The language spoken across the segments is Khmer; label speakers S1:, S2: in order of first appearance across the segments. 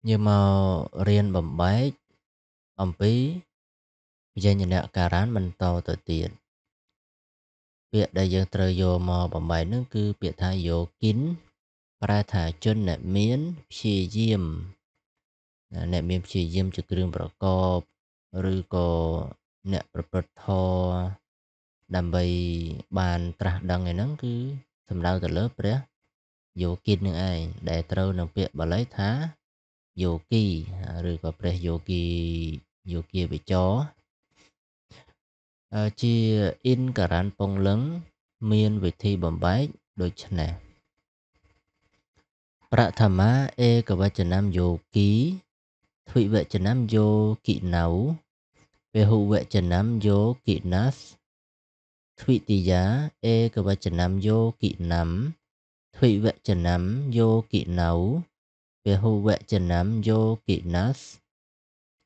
S1: យើងមករៀនបំបែកអំពីព្យញ្ជនៈការ៉ានបន្តទៅទៀត។ ពាក្យដែលយើងត្រូវយកមកបំបែកនឹងគឺពាក្យថាយោគិន ប្រែថាជនអ្នកមានព្យាយាម អ្នកមានព្យាយាមជាគ្រឿងប្រកប ឬក៏អ្នកប្រព្រឹត្តធម៌ដើម្បីបានត្រាស់ដឹងឯហ្នឹង គឺសំដៅទៅលើព្រះយោគិននឹងឯង ដែលត្រូវនឹងពាក្យបាលីថាយោគី ឬក៏ព្រះយោគី យោគាវិចរ ជាអ៊ិនការ៉ានពងលឹង មានវិធីបំបែកដូចនេះ។ ប្រធមាឯកវចនំយោគី ទ្វិវចនំយោគិណៅ ពហុវចនំយោគិណាស ទ្វិតិយាឯកវចនំយោគិណាំ ទ្វិវចនំយោគិណៅ ពហុវចនំយោគិណាស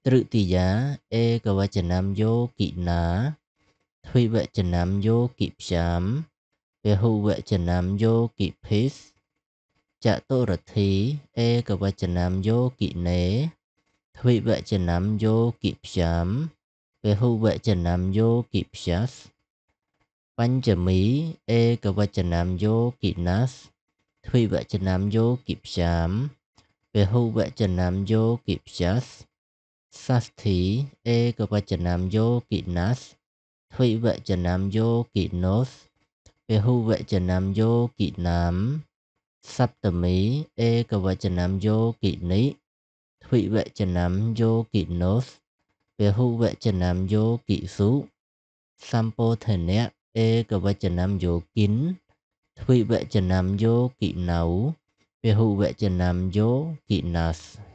S1: ត្រឹតិយាឯកវចនំយោគិណា ទ្វិវចនំយោគិព្យាម ពហុវចនំយោគិភិស ចតុរទ្ធីឯកវចនំយោគិនេ ទ្វិវចនំយោគិព្យាម ពហុវចនំយោគិព្យាស បញ្ចមីឯកវចនំយោគិណាស ទ្វិវចនំយោគិព្យាម ពហុវចនំយោគិព្យាស សាស្ធីឯកវចនំយោគិណាស ទ្វិវចនំយោគិណូស ពហុវចនំយោគិណាម សប្តមីឯកវចនំយោគិនិ ទ្វិវចនំយោគិណូស ពហុវចនំយោគិសុ សម្ពោធនៈឯកវចនំយោគិន ទ្វិវចនំយោគិណៅ ពហុវចនំយោគិណាស។